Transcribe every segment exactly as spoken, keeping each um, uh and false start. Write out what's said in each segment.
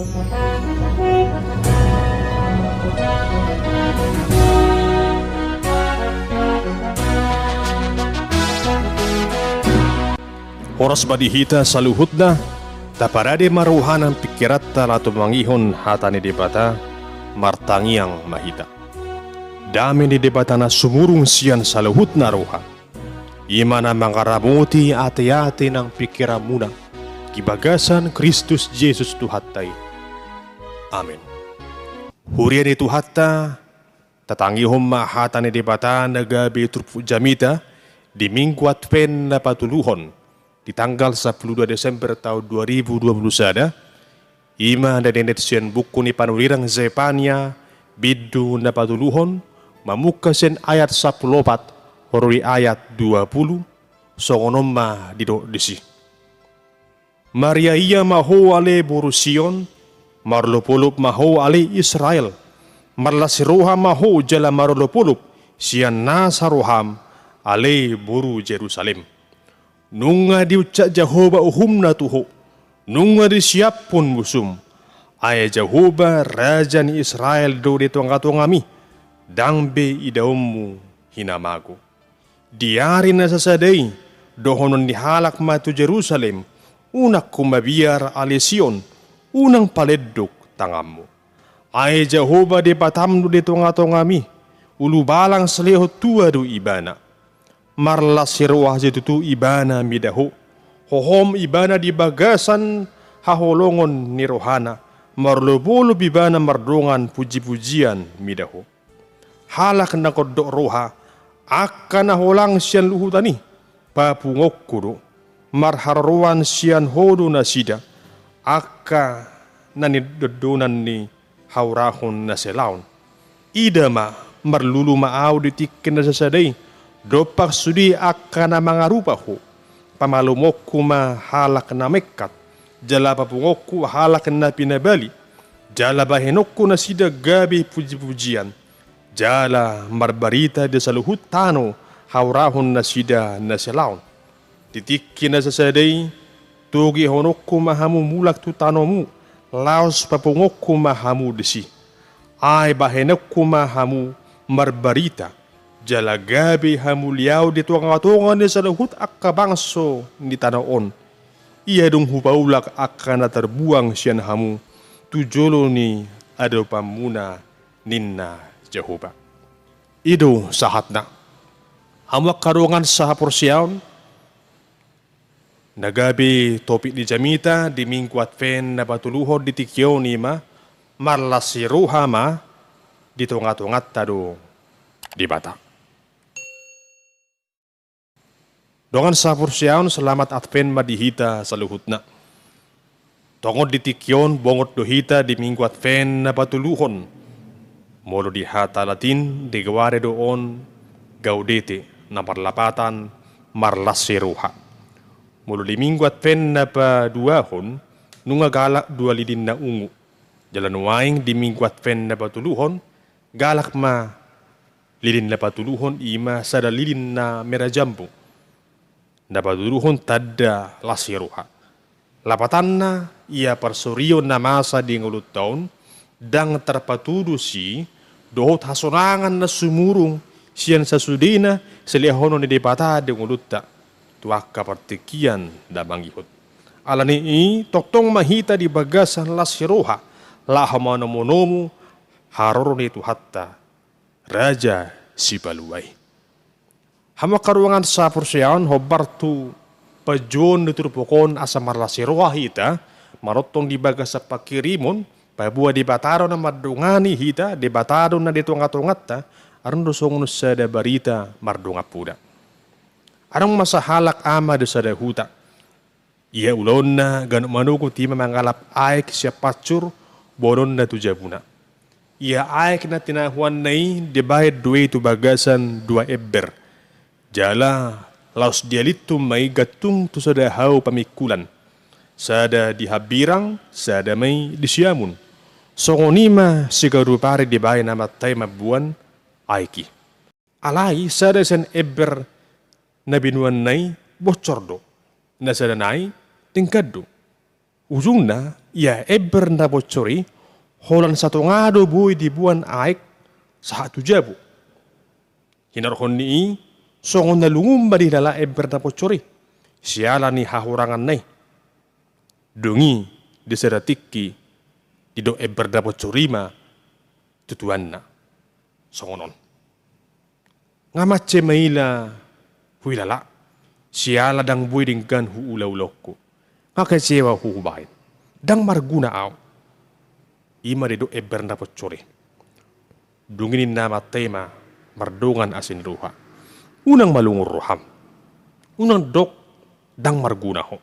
Horas ma di hita saluhutna, taparade ma roha nang pingkiranta laho tumangihon hata ni Debata, martangiang ma hita. Dame ni Debata na sumurung sian saluhutna roha, i ma na mangaramoti ateate nang pingkiranmuna di bagasan Kristus Jesus Tuhanta i. Amen. Huria ni Tuhanta, tatangihon ma hata ni Debata na gabe turpuk jamita di Minggu Advent na patoluhon, di tanggal sampulu dua Desember taon dua ribu dua pulu sada, i ma na niendet sian buku ni panurirang Zefania, bindu na patoluhon, mamungka sian ayat sampulu opat ro di ayat dua pulu, songon on ma didok disi. Mariaia ma ho ale boru Sion, marolopolop ma ho ale Israel, marlas ni roha ma ho jala marolopolop sian nasa roham ale boru Jerusalem. Nunga diuncak Jahowa uhumna tu ho, nunga disiaphon musum. Ai Jahowa, Raja ni Israel do di tongatongami, ndang be idaonmu hinamago. Di ari na sasada i, dohonon ni halak ma tu Jerusalem, unang ho mabiar ale Sion, unang palenduk tanganmu. Ai Jahowa Debatam do di tongatongami, ulubalang silehon tua do Ibana. Marlas ni roha situtu Ibana mida ho, hohom Ibana di bagasan haholongon ni rohana, marolopolop Ibana mardongan pujipujian mida ho. Halak na gondok roha, angka na holang sian luhutan i, papunguonku do, marharoroan sian ho do nasida, angka na nidondonan ni haurahon na salaon. Ida ma, marlulu ma ahu di tingki na sasada i, dompak sude angka na mangarupa ho. Pamalumonku ma halak na mengkat, jala papunguonku halak na pinabali, jala bahenonku nasida gabe pujipujian, jala marbarita di saluhut tano haurahon nasida na salaon. Di tingki na sasada i, togihononku ma hamu mulak tu tanomu, laos papunguonku ma hamu disi. Ai bahenonku ma hamu marbarita, jala gabe hamuliaon di tongatonga ni saluhut angka bangso ni tano on. Ia dung hupaulak angka na tarbuang sian hamu tu jolo ni adopanmuna, ninna Jahowa. I do sahatna. Hamu angka dongan sahaporseaon, na gabe topik ni jamita di Minggu Advent na patoluhon di tingki on i ma, marlas ni roha ma di tongatonganta do Debata. Dongan sahaporseaon, selamat Advent ma di hita saluhutna. Tongon di tingki on bongot do hita di Minggu Advent na patoluhon. Molo di hata Latin digoari do on Gaudete, na marlapatan marlas ni roha. Molo di Minggu Advent na paduahon, nunga galak dua lilin na ungu. Jala nuaeng di Minggu Advent na patoluhon, galak ma lilin na patoluhon, i ma sada lilin na mera jambu. Na patoluhon tanda las ni roha. Lapatanna, ia parsorion na masa di ngolunta on, ndang tarpatudos i dohot hasonangan na sumurung sian sasudena silehonon ni Debata di ngolunta tu angka partingkian na mangihut. Alani i, tongtong ma hita di bagasan las ni roha, laho manomunomu haroro ni Tuhanta, Raja Sipalua i. Hamu angka dongan sahaporseaon, hombar tu panjouon ni turpuk on asa marlas ni roha hita, manongtong di bagasan panghirimon, paboa Debata do na mandongani hita, Debata do na di tongatonganta, adong do songon sada barita mardonganmuna. Adong ma sahalak ama di sada huta. Ia ulaonna ganup manogot i ma mangalap aek sian pansur boanonna tu jabuna. Ia aek na tinahuanna i dibahen do i tu bagasan dua ember. Jala laos dialithon ma i gantung tu sada hau pamingkulan. Sada di hambirang, sada ma i di siamun. Songon i ma siganup ari dibahen amanta i mamboan aek i. Alai sada sian ember na binoanna i bonsor do, na sada nai denggan do. Ujungna Ia ember na bocor i, holan satonga do boi diboan aek sahat tu jabu. Hinorhon ni i, songon na lungun ma dihilala ember na bocor i, siala ni hahuranganna i. Dung i di sada tingki didok ember na bocor i ma tu tuanna songon on: Nga mansai maila huhilala, siala ndang boi denggan huulaulaonku. Nga kecewa ho hubahen, ndang marguna ahu. I ma didok ember na bocor i. Dung i ninna amanta i ma mardongan asi ni roha: Unang ma lungun roham. Unang dok ndang marguna ho.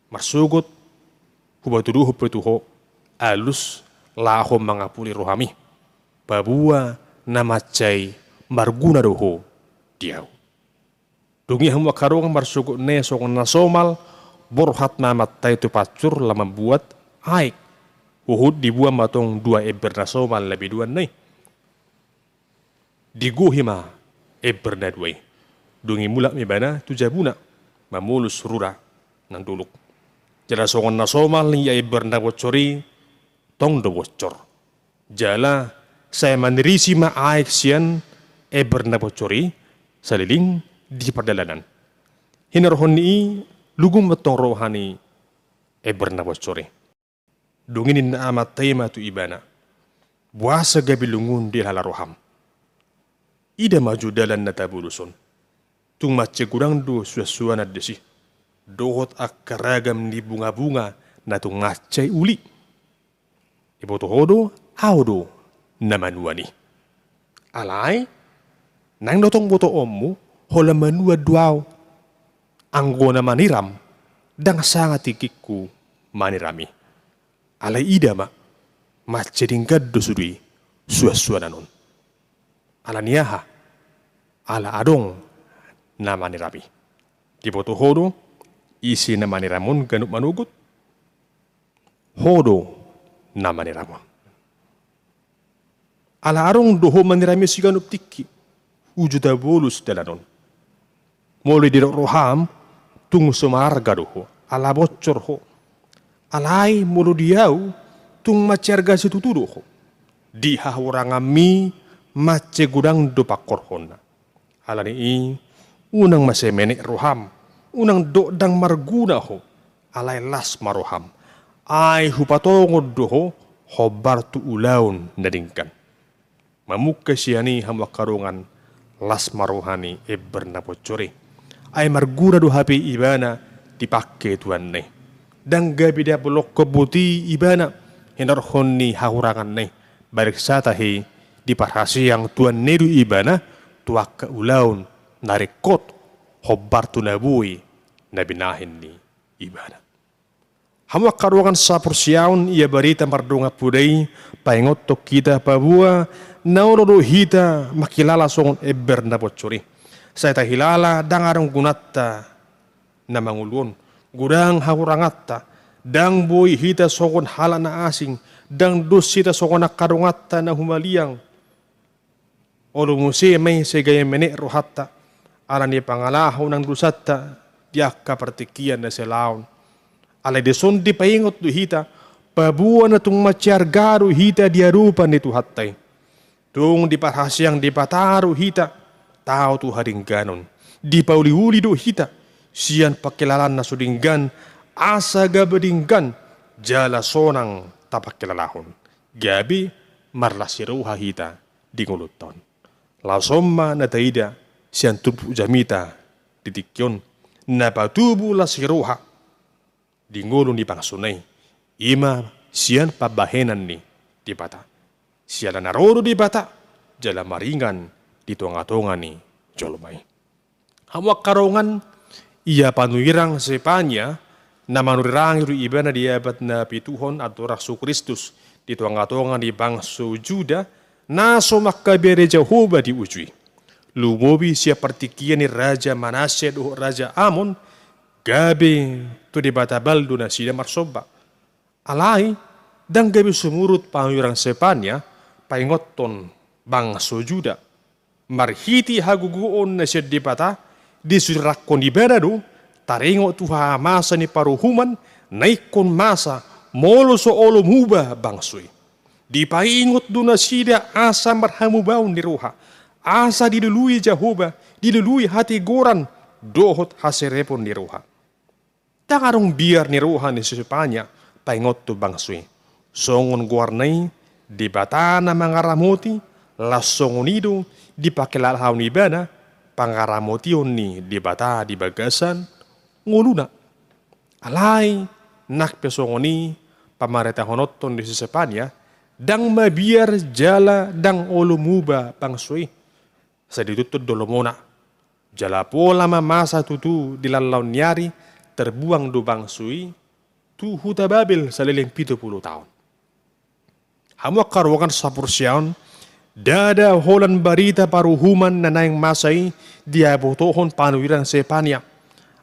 Marsogot, hupatuduhon pe tu ho, alus laho mangapuli roham i, paboa na mansai marguna do ho di ahu. Dung i hamu angka dongan, marsogot nai songon na somal, borhat ma amanta i tu pansur laho mambuat aek. Huhut diboan ma tong dua ember na somal na binuanna i. Digohi ma ember na dua i. Dung i mulak ma ibana tu jabuna, mamolus rura nang dolok. Jala songon na somal ia ember na bocor i, tong do bocor. Jala sai manirisi ma aek sian ember na bocor i saleleng di pardalanan. Hinorhon ni i, lungun ma tong roha ni ember na bocor i. Dung i ninna amanta i ma tu ibana: Boasa gabe lungun dihilala roham? Ida ma jo dalan na tabolus on. Tung mansai godang do suansuanan disi, dohot angka ragam ni bungabunga na tung mansai uli. Diboto ho do ahu do na manuan i. Alai naeng do tong botoonmu, holan manuan do ahu. Anggo na maniram, ndang sanga tingkingku maniram i. Alai ida ma, mansai denggan do sude i suansuanan on. Ala ni aha? Ala adong na maniram i. Diboto ho do ise na maniram on ganup manogot? Ho do na maniram on. Ala adong do ho maniram i siganup tingki, uju tabolus dalan on. Molo didok roham, tung so mararga do ho, ala bocor ho. Alai molo di ahu, tung mansai arga situtu do ho. Di hahuranganmi mansai godang do pangkorhonna. Ala ni i, unang mansai menek roham, unang dok ndang marguna ho, alai las ma roham. Ai hupatongon do ho hombar tu ulaon na denggan. Mamungka sian i hamu angka dongan, las ma roha ni ember na bocor i. Ai marguna do hape ibana dipangke tuanna i. Ndang gabe dapot lohot boti ibana hinorhon ni hahuranganna i. Barang satahi diparhaseang tuanna i do ibana tu angka ulaon na ringkot hombar tu na boi na binahen ni ibana. Hamu angka dongan saporseaon, ia barita mardongan poda i paingothon hita paboa na olo do hita mangkilala songon ember na bocor i. Sai tahilala ndang adong gunanta na mangolu on, godang hahuranganta, ndang boi hita songon halak na asing, ndang dos hita songon angka donganta na humaliang. Olo muse ma i sai gabe menek rohanta, ala ni pangalaho nang dosanta di angka partingkian na siala on. Alai dison dipaingot do hita, paboa na tung mansai arga do hita di adopan ni Tuhanta i. Tung diparhaseang Debata do hita tau tu hadengganon. Dipauliuli do hita sian pangkilalaan na so denggan, asa gabe denggan jala sonang tapangkilalahon. Gabe marlas ni roha hita di ngolunta on. Laos on ma na taida sian turpuk jamita di tingki on, na patubu las ni roha di ngolu ni bangsona i, i ma sian pambahenan ni Debata. Siala na ro do Debata jala maringan di tongatonga ni jolma i. Hamu angka dongan, ia panurirang Zefania, na manurirang i do ibana di abad na pituhon andorang so Kristus di tongatonga ni bangso Juda, na so mangkabiari Jahowa di uju i. Lumobi sian partingkian ni Raja Manasya dohot Raja Amon, gabe tu debata Baal do nasida marsomba. Alai ndang gabe sumurut panurirang Zefania paingothon bangso Juda. Marhite hagogoon na sian Debata, disuriranghon ibana do taringot tu hamamasa ni paruhuman Na ingkon masa molo so olo muba bangso i. Dipaingot do nasida asa marhamubaon ni roha, asa dilului Jahowa, dilului hatigoran dohot haserepon ni roha. Ndang adong biar ni roha ni si Sepania paingot tu bangso i. Songon goarna i, Debata na mangaramoti, laos songon i do dipakilalahon ibana pangaramotion ni Debata di bagasan ngoluna. Alai nang pe songon i pamaretahononton ni si Sepania, ndang mabiar jala ndang olo muba bangso i. Sai dituntun do lomona. Jala pola ma masa tutu di lallaon ni ari, terbuang do bangso i tu huta Babel saleleng pitu pulu taon. Hamu angka dongan saporseaon, ndada holan barita paruhuman na naeng masa i dibotohon panurirang Sepania.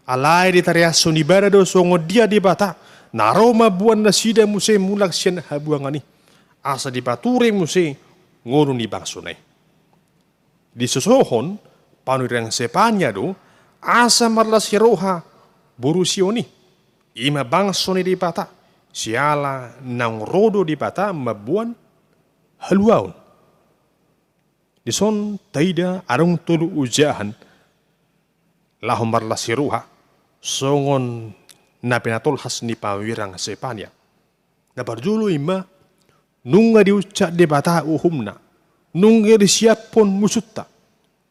Alai ditariashon ibana do songon dia Debata na ro mamboan nasida muse mulak sian habuangan i, asa dipature muse ngolu ni bangsona i. Disosohon panurirang Sepania do asa marlas ni roha boru Sion i, i ma bangso ni Debata, siala naung ro do Debata mamboan haluaon. Dison taida adong tolu ojahan laho marlas ni roha songon na pinatolhas ni panurirang Sepania. Na parjolo i ma, nunga diuncak Debata uhumna, nunga disiaphon musunta,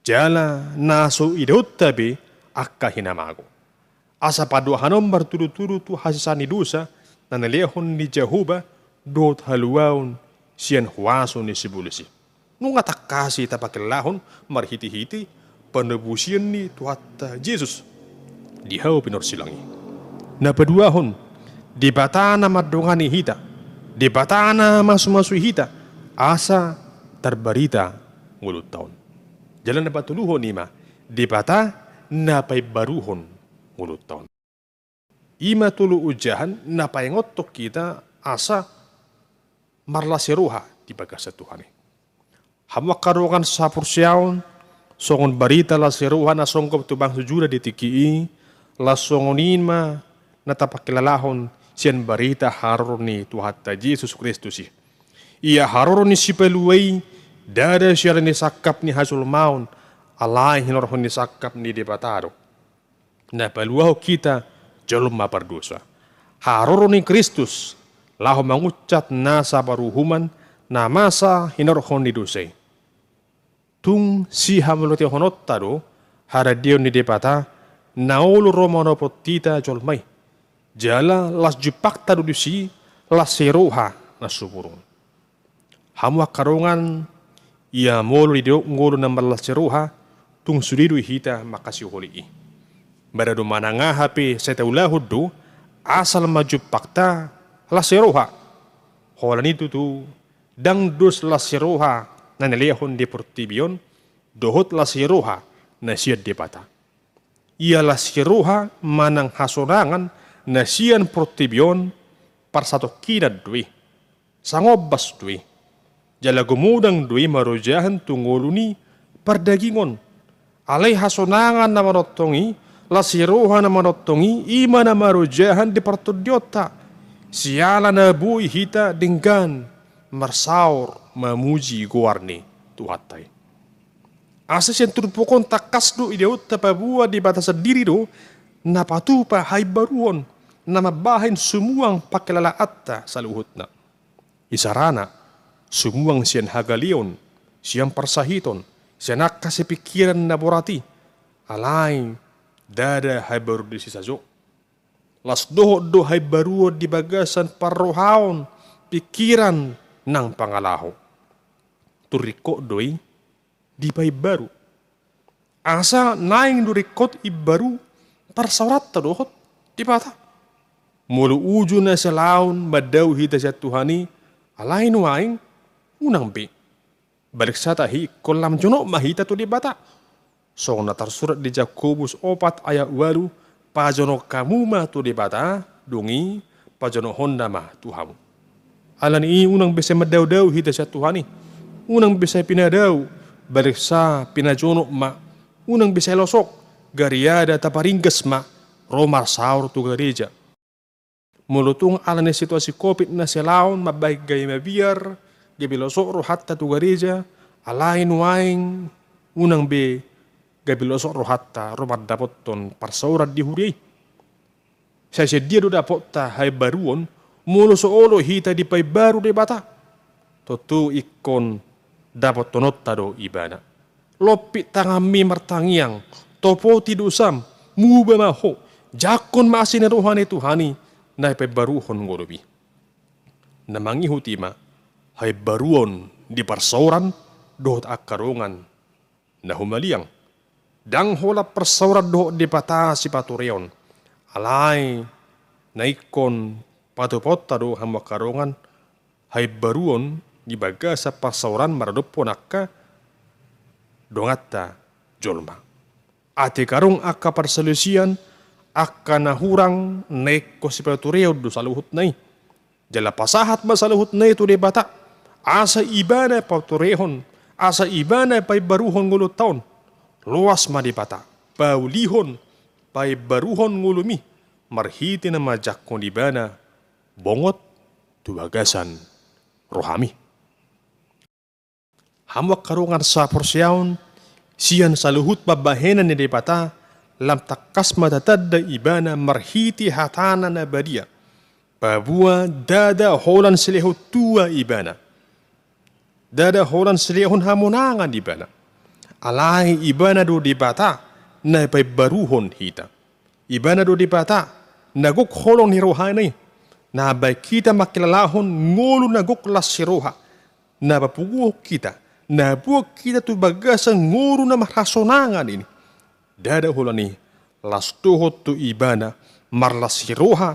jala na so idaonta be angka hinamago. Asa padohan on martudutudu tu hasesaan ni dosa na nilehon ni Jahowa dohot haluaon sian huaso ni sibolis i. Nunga tangkas i tapakellahon marhitehite panobusion ni Tuhanta Jesus di hau pinorsilang i. Na paduahon, Debata na mandongani hita, Debata na masumasui hita, asa tarbarita ngolunta on. Jala na patoluhon i ma, Debata na paimbaruhon ngolunta on. I ma tolu ojahan na paingothon hita asa marlas ni roha di bagasan Tuhan i. Hamu angka dongan saporseaon, songon barita las ni roha na songgop tu bangso Juda di tingki i, laos songon i ma na tapakilalahon sian barita haroro ni Tuhanta Jesus Kristus i. Ia haroro ni Sipalua i, ndada siala ni sangkap ni hajolmaon, alai hinorhon ni sangkap ni Debata do. Na paluahon hita jolma pardosa. Haroro ni Kristus laho manguncak nasa paruhuman na masa hinorhon ni dosa i. Tung sihamauliatehononta do haradeon ni Debata na olo ro manopot hita jolma i. Jala las jumpangta do disi las ni roha na sumurung. Hamu angka dongan, ia molo didok ngolu na marlas ni roha, tung sude do hita mangkasiholi i. Mada do manang aha pe sai taulahon do, asal ma jumpangta las ni roha. Holan i tutu, ndang dos las ni roha na nilehon di portibi on, dohot las ni roha na sian Debata. Ia las ni roha manang hasonangan na sian portibi on parsatongkinan do i, sangombas do i. Jala gumodang do i marojahan tu ngolu ni pardagingon. Alai hasonangan na manongtong i, las ni roha na manongtong i, i ma na marojahan di partondionta. Siala na boi hita denggan marsaor mamuji goar ni Tuhanta i. Asa sian turpuk on tangkas do idaonta paboa Debata sandiri do na patupa haimbaruon na mambahen sumuang pangkilalaanta saluhutna. Isarana, sumuang sian hagaleon, sian parsahiton, sian angka sipingkiran na borat i, alai ndada haimbaruon disi sajo. Las dohot do haimbaruon di bagasan parrohaon, pingkiran nang pangalaho. Tung ringkot do i dipaimbaru. Asa naeng do ringkot imbaru parsaoranta dohot Debata. Molo uju na salaon mandao hita sian Tuhan i, alai nuaeng unang be. Balik sa tahi ingkon lam jonok ma hita tu Debata. Songon na tarsurat di Jakobus opat ayat ualu, pajonok hamu ma tu Debata, dung i pajonokhonna ma tu hamu. Alani i unang be sai mandaodao hita sian Tuhan i. Unang be sai pinadao, balik sa pinajonok ma. Unang be sai losok, gariada taparinggas ma, ro marsaor tu gareja. Molo tung ala ni situasi covid na selaon mambahen gabe mabiar, gabe losok rohanta tu gareja, alai nuaeng unang be gabe losok rohanta ro mandapothon parsaoran di huria i. Sai sian dia do dapotta haimbaruon, molo so olo hita dipaimbaru Debata? Tontu ingkon dapothononta do Ibana. Lompit tanganmi martangiang, topoti dosam, muba ma ho, jangkon ma asi ni roha ni Tuhan i, na paimbaruhon ngolumi. Na mangihut i ma haimbaruon di parsaoran dohot angka dongan na humaliang. Ndang holan parsaoran dohot Debata sipatureon, alai na ingkon patupaonta do hamu angka dongan haimbaruon di bagasan parsaoran maradophon angka donganta jolma. Atik adong angka parsalisian, angka na hurang na ingkon sipatureon do saluhutna i. Jala pasahat ma saluhutna i tu Debata, asa Ibana paturehon, asa Ibana paimbaruhon ngolunta on. Loas ma Debata paulihon, paimbaruhon ngolumi marhite na manjangkon Ibana bongot tu bagasan rohami. Hamu angka dongan sahaporseaon, sian saluhut pambahenan ni Debata, lam tangkas ma tatanda Ibana marhite hataNa na badia. Paboa ndada holan silehon tua Ibana. Ndada holan silehon hamonangan Ibana. Alai Ibana do Debata na paimbaruhon hita. Ibana do Debata na gok holong ni rohaNa i, na mambahen hita mangkilalahon ngolu na gok las ni roha, na papunguhon hita, na buat hita tu bagasan ngolu na marhasonangan i. Ndada holan i, laos dohot tu Ibana marlas ni roha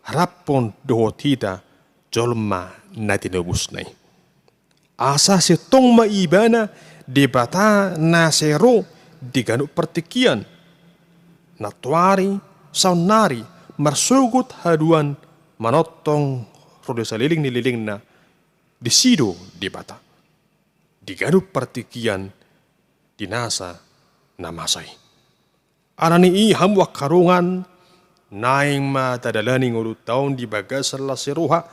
raphon dohot hita jolma na tinobusNa i. Asa sintong ma Ibana Debata na sai ro di ganup partingkian, nantoari, saonnari, marsogot haduan, manongtong ro di saleleng ni lelengna, disi do Debata. Di ganup partingkian, di nasa na masa i. Alani i hamu angka dongan, naeng ma tadalani ngolunta on di bagasan las ni roha,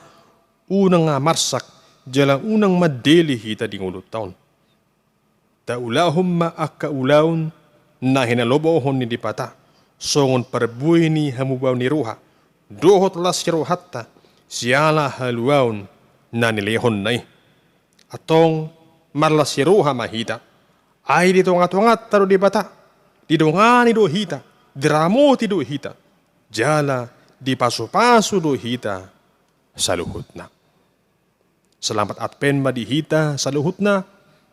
unang ma marsak, jala unang mandele hita di ngolunta on. Taulahon ma angka ulaon na hinalomohon ni Debata, songon parbue ni hamubaon ni roha, dohot las ni rohanta, siala haluaon na nilehonNa i. Antong marlas ni roha ma hita, ai di tongatonganta do Debata, didongani do hita, diramoti do hita, jala dipasupasu do hita saluhutna. Selamat Advent ma di hita saluhutna,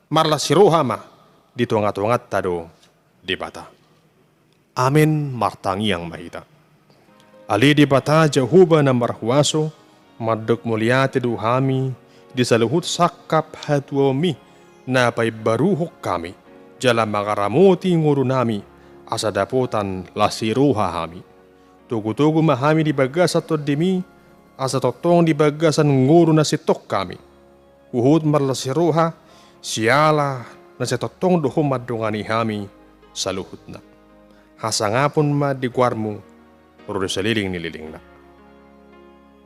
marlas ni roha ma, di tongatonganta do Debata. Amen, martangiang ma hita. Ale Debata Jahowa na marhuaso, mandok mauliate do hami di saluhut sangkap hatuaonmi na paimbaruhon hami, jala mangaramoti ngolunami, asa dapotan las ni roha hami. Togutogu ma hami di bagasan tondimi, asa tongtong di bagasan ngolu na sintong hami. Huhut marlas ni roha, siala na sai tongtong do Ho mandongani hami saluhutna. Hasangapon ma di goarMu, ro di saleleng ni lelengna.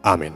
Amen.